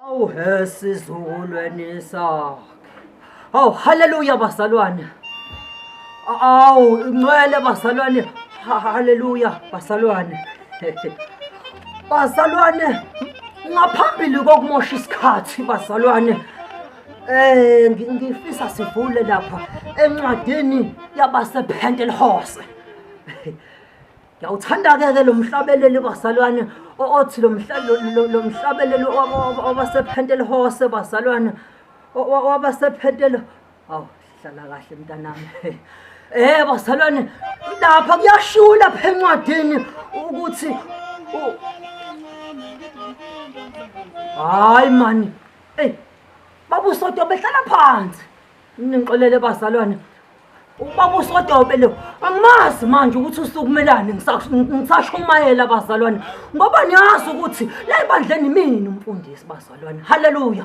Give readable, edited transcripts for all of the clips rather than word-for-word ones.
Awu hesizukulweni sakhe. Awu haleluya bazalwane. Awu ingcwele bazalwane. Haleluya bazalwane. Bazalwane ngaphambili kokumosha isikhathi bazalwane. Eh ngifisa sivule lapha encwadini yabasePentelhose. Ngiyawuthanda-ke ke lo mhlabeleli bazalwane othi lo mhlabeleli wabasePhentelhose bazalwane wabasePhentel awu hlala kahle mntanami. Eh bazalwane lapha kuyashiwo lapha encwadini ukuthi hayi mani eyi babusoto behlala phansi. Ningixolele bazalwane. Ubaba uSodobe lo angimazi manje ukuthi usukumelani ngisashumayela bazalwane ngoba niyazi ukuthi la ebandleni mina umfundisi bazalwane. Haleluya.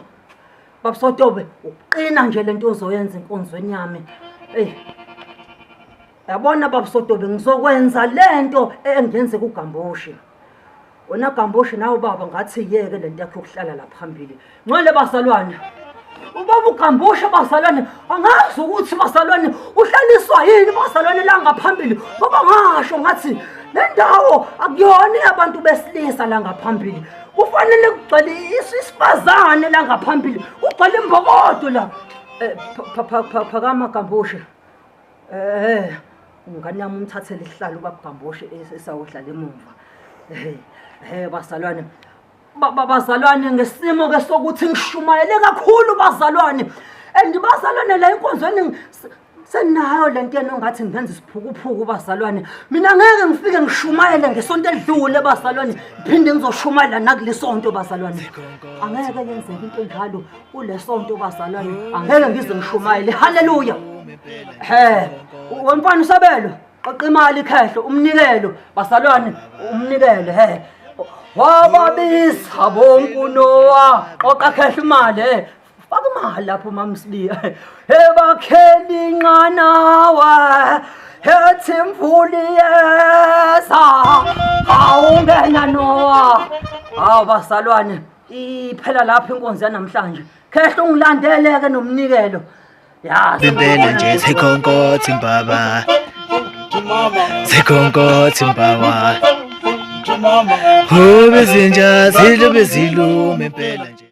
Baba Sodobe uqina nje lento ozoyenza enkonzweni yami. Ey. Yabona baba Sodobe ngizokwenza lento engenze kuGambushi. Wena Gambushi nawe baba ngathi yeke lento yakho yokuhlala la phambili. Ngcwele bazalwane. Ubaba uGambushe bazalwane angazi ukuthi bazalwane uhlaliswa yini bazalwane la ngaphambili ngoba ngasho ngathi le ndawo akuyona yabantu besilisa la ngaphambili. Kufanele kugcwale isifazane la ngaphambili. Kugcwale imbokodo la. Eh, phakama Gambushe. Eh, umngane yami umthathele isihlalo ubaba Gamboshe esawuhlala emumva. Eh, eh bazalwane bazalwane ngesimo ke sokuthi ngishumayele kakhulu bazalwane. And bazalwane la enkonzweni senayo lento yenu ngathi ngenza isiphukuphuku bazalwane. Mina ngeke ngifike ngishumayele ngesonto elidlule bazalwane, ngiphinde ngizoshumayela nakulesonto bazalwane. Angeke yenzeke into enjalo. Kulesonto bazalwane angeke ngize ngishumayele. Haleluya. He, wemfana usabelo, qoqa imali ikhehlo, umnikelo, bazalwane, umnikelo he. Wababiza bonke uNowa, qoqa khehlo imali he. Faka imali lapho mama Sibiya. He bakheli inqanawa. Hethi imvula iyeza. Awungena Nowa. Hawu bazalwane. Iphela lapho inkonzo yanamhlanje. Khehla ungilandele ke nomnikelo. Ya. Impela nje sekhonkothi mbaba. Sekhonkothi mbaba. Hobe zinja zilobe zilume impela nje.